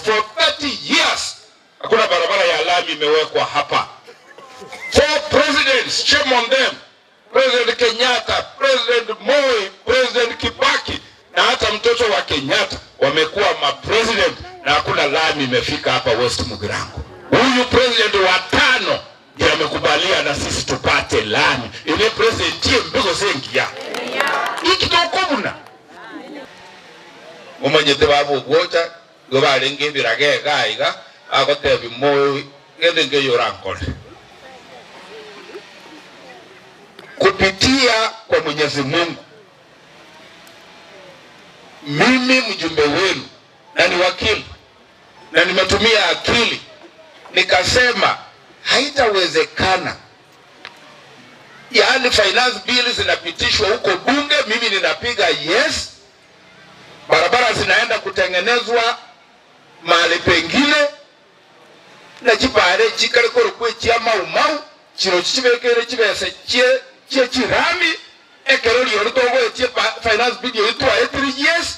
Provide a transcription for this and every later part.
For 30 years hakuna barabara ya lami imewekwa hapa. Four presidents, shame on them. President Kenyatta, President Moi, President Kibaki na hata mtoto wa Kenyatta wamekuwa mapresident na hakuna lami imefika hapa West Mugirango. Huyu president wa tano ndiye amekubalia na sisi tupate lami ile president ye mbego sengia ikitokobuna Momanyete baba ogocha, igo barenge ebiraga iga iga, agotebia Moi, Gende nkeiyo orankore. Kupitia kwa Mwenyezi Mungu, mimi mjumbe wenu na ni wakili na nimetumia akili nikasema haitawezekana, yaani finance bill zinapitishwa huko bunge, mimi ninapiga yes, barabara zinaenda kutengenezwa mahali pengine na chipare chikare korokwa echia Mau Mau, chirochio chibekeire chibesa chie chie chirami, ekero rirorio togoetie finance bill eyio twaetire yes,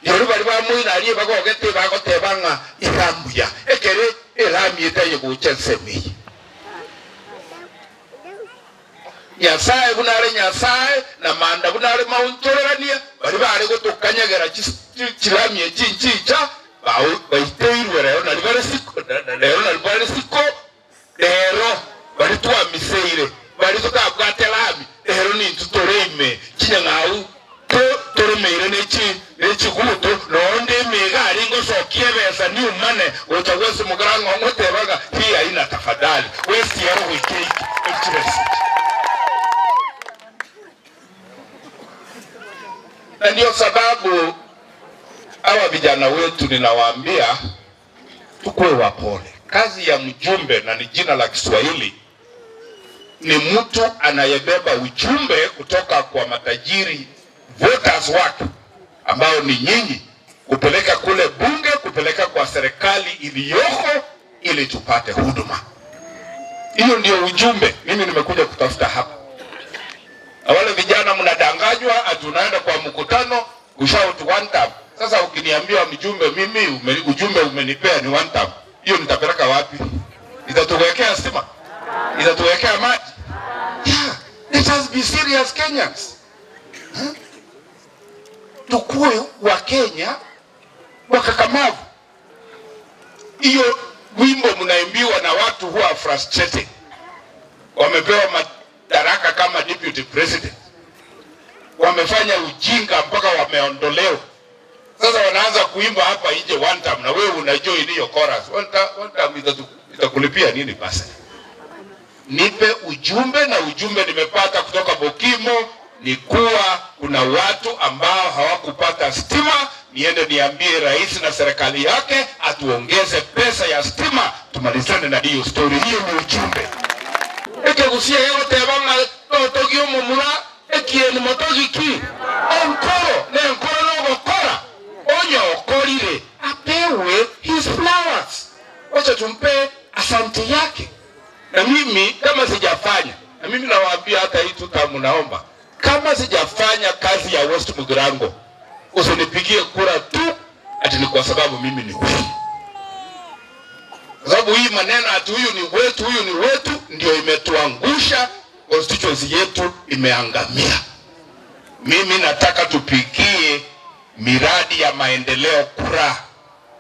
rirorio baria ba moino aria ebagogete bagoteba ng'a ira mbuya, ekere erami etaiyo gocha ensemo eye. Nyasae buna are Nyasae, na manda buna are maonchorerania, baria bare gotokanyagera chirami echi nchicha, baiteirwe rero nari bare siko, rero nari bare siko, rero baria twamiseire, baria totabwate rami, rero nintwe tore ime chinyang'au toremeire ne chiguto, nonde ime iga arenge osokia ebesa new money gocha gwase mogera ng'a ngoteba ng'a hii haina tafadhali wesiero goika eike eri chibesa echi. Na ndio sababu hawa vijana wetu ninawaambia tukuwe wapole. Kazi ya mjumbe, na ni jina la Kiswahili, ni mtu anayebeba ujumbe kutoka kwa matajiri voters wake ambao ni nyinyi, kupeleka kule bunge, kupeleka kwa serikali iliyoko ili tupate huduma. Hiyo ndio ujumbe mimi nimekuja kutafuta hapa. Na wale vijana mnadanganywa ati unaenda kwa mkutano kushout one time. Sasa ukiniambia mjumbe, mimi ume, ujumbe umenipea ni one time, hiyo nitapeleka wapi? Itatuwekea stima? Itatuwekea maji? Yeah, let us be serious Kenyans. Huh? Tukue wa Kenya wakakamavu. Hiyo wimbo mnaimbiwa na watu who are frustrated, wamepewa madaraka kama deputy president, wamefanya ujinga mpaka wameondolewa. Sasa wanaanza kuimba hapa nje one time, na wewe unajoin hiyo chorus one time, one time itakulipia nini basi? Nipe ujumbe, na ujumbe nimepata kutoka Bokimo ni kuwa kuna watu ambao hawakupata stima. Niende niambie rais na serikali yake atuongeze pesa ya stima, tumalizane na hiyo story. Hiyo ni ujumbe ekegusia egoteba ng'a totogi omomura ekieni motogi ki enkoro na enkoro nogokora onye okorire apewe his flowers, wacha tumpe asante yake. Na mimi kama sijafanya, na mimi nawaambia hata hii tutamu, naomba kama sijafanya kazi ya West Mugirango usinipigie kura tu ati ni kwa sababu mimi ni wetu, kwa sababu hii maneno ati huyu ni wetu, huyu ni wetu, ndio imetuangusha. Constituency yetu imeangamia. Mimi nataka tupigie miradi ya maendeleo kura.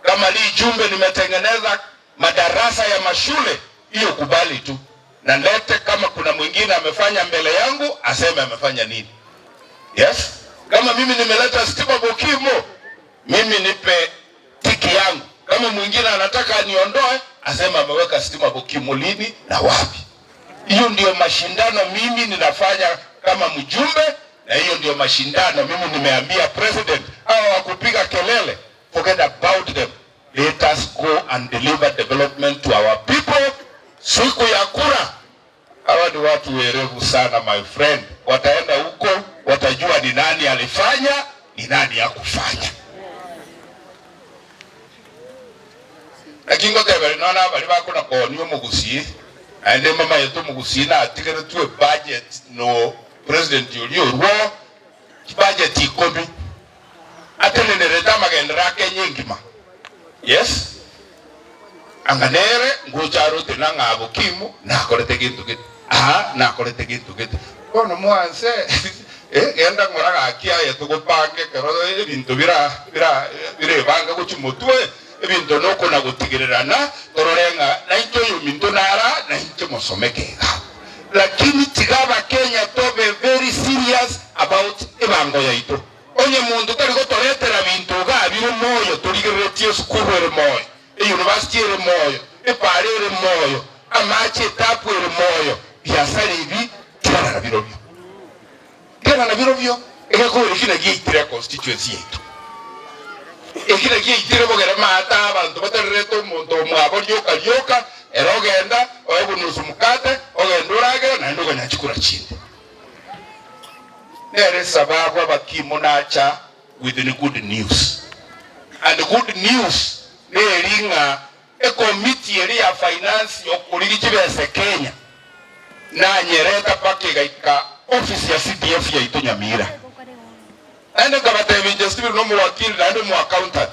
Kama hii jumbe nimetengeneza madarasa ya mashule, hiyo kubali tu na lete, kama kuna mwingine amefanya mbele yangu aseme amefanya nini. Yes, kama mimi nimeleta stima Bokimo, mimi nipe tiki yangu. Kama mwingine anataka aniondoe, aseme ameweka stima Bokimo lini na wapi. Hiyo ndio mashindano mimi ninafanya kama mjumbe, na hiyo ndio mashindano mimi nimeambia president, hawa wakupiga kelele, forget about them. Let us go and deliver development to our people. Siku ya kura, hawa ni watu werevu sana my friend, wataenda huko watajua ni nani alifanya, ni nani hakufanya. Lakini ngotebera nona bari bakona kooni omogusi naende mama yetu omogusi natigeretwe budget no president oria orwo budget ikomi atenenerete amagendero ake Kenya engima. Yes. Anga nere ngocha arote na ng'a Bokimu nakorete gento gete, aa nakorete gento gete. Bono mwanse, eh, genda ng'ora gaki aye togopange ekero ebinto bira bira birebange gochia motwe, ebinto nokona-gotigererana, torore ng'a nainche oyominto nara, nainche mosomeke iga. Lakini tiga Abakenya tobe very serious about ebango yaito. Onye monto tari gotoretera binto iga bire moyo torigereretie esukuru ere moyo, Eyunivasiti ere moyo, epaara ere moyo, amache etapu ere moyo, biasara ebi tigana nabirobio. Tigana nabirobio, egekogera eki naki giaitire econstituency yaito. Eki naki giaitire bogere maate abanto batarerete omonto omwabo rioka rioka, ere ogenda oegwe nusu mukate, ogenda oragera naende oganyaa chikura chinde. Nere esababu abakimo nacha with the good news. And good news neri ng'a ekomiti eria ya finance yokorigi chibesa Kenya nanyereta mpaka egaika office ya CDF yaito Nyamira. Naende nkabatebia inche Stephen nomowakili naende omo accountant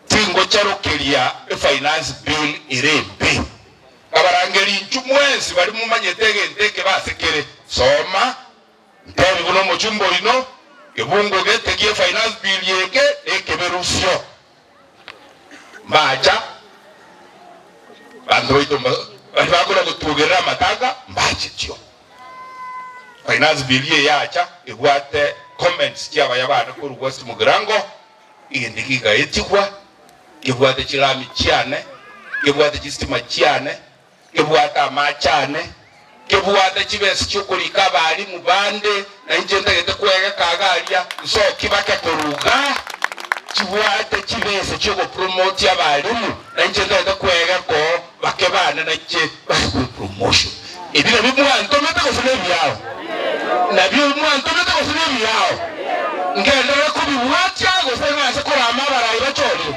tingocharokeria efinance bill ere embe. Nkabarangeria inchu mwensi baria momanyete egento eke ase kere, soma Ntebi buna omochumba oino, kebungo gete gie finance bill eke nekeberusio. Mbacha banto baito baria bakona gotuogerera amatanga mbachetio. Finance bill eye yacha ebwate comments chiabaya bane korwa West Mugirango, egento gigaetigwa, kebwate chilami chiane, kebwate chistima chiane, Kebwate amache ane, kebwate chibesa chi'okorika abalimu bande, na inche ntagete kwegeka iga aria, nsoki bake korwa igaa, chibwate chibesa chi'ogopromotia abalimu, na inche ntagete kwegeka oo bake bane na inche baegwe epromotion. Ebi nabio mwantomete gose nebiao? Nabio mwantomete gose nebiao? Ngenderere kobibwatia gose ng'anse korama abarai bachorire?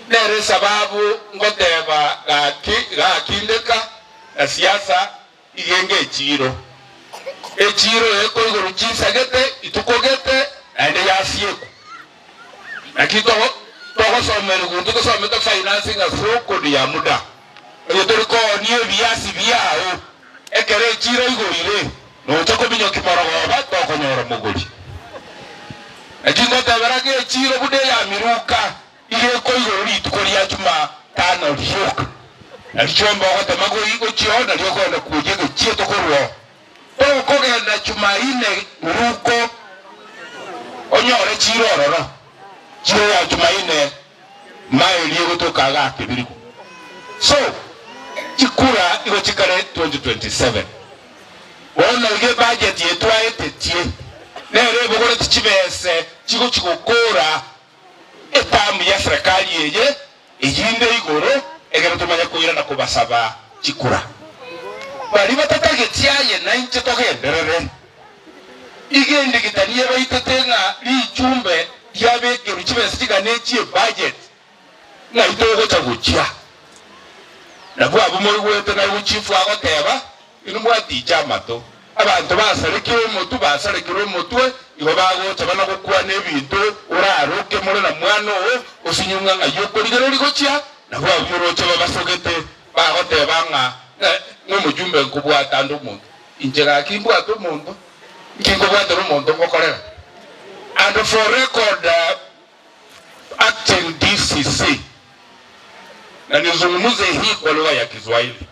Nere esababu ngoteba gaki gakindeka na siasa igenge echiiro. Echiiro ekoigorwa chinsagete ituko gete naende yasiekwa. Naki togo togosomerigwa intwe tosomete finance ng'a soko ni ya muda. Onye tori koonia ebiasi biao ekero echiiro igorire nocha kominyokia morogoba tokonyora mogori. Naki ngotebera ng'a echiiro buna eya Miruka iga ekoigorwa rituko ria Jumatano rioka, na richombe ogotema gochia oo nario okogenda kwoyia egechieto korwa oo. Tokogenda Jumaine Miruko onyore chiiro ororo, chiiro ya Jumaine maeri egotoka iga Kebirigo. So, chikura igo chikare 2027. Bono iga ebudget eye twaetetie nere ebogoreti chibese chigochi gokora etamu ya serikali eye eyinde igoro egere tomanye koirana kobasaba chikura. Baria batatageti aye nainche togenderere. Iga endigitani ebaitete ng'a richumbe riabekerwe chibesa chigana echie ebudget ng'ai togocha gochia. Nabwo abwo moigwete naigo chifu agoteba, Inwe mwatiche amato. Abanto basarekire omotwe basarekire omotwe, igo bagocha bana gokwana ebinto oraroke more na mwana oo, osinywe ng'a ng'ai okorigereria gochia, nabwo abwo moroche babasogete bagoteba ng'a ng'omojumbe nkobwata ande omonto. Inche gaki mbwate omonto, nki nkobwatera omonto ngokorera? And for record acting DCC, na nizungumuze hii kwa lugha ya Kiswahili.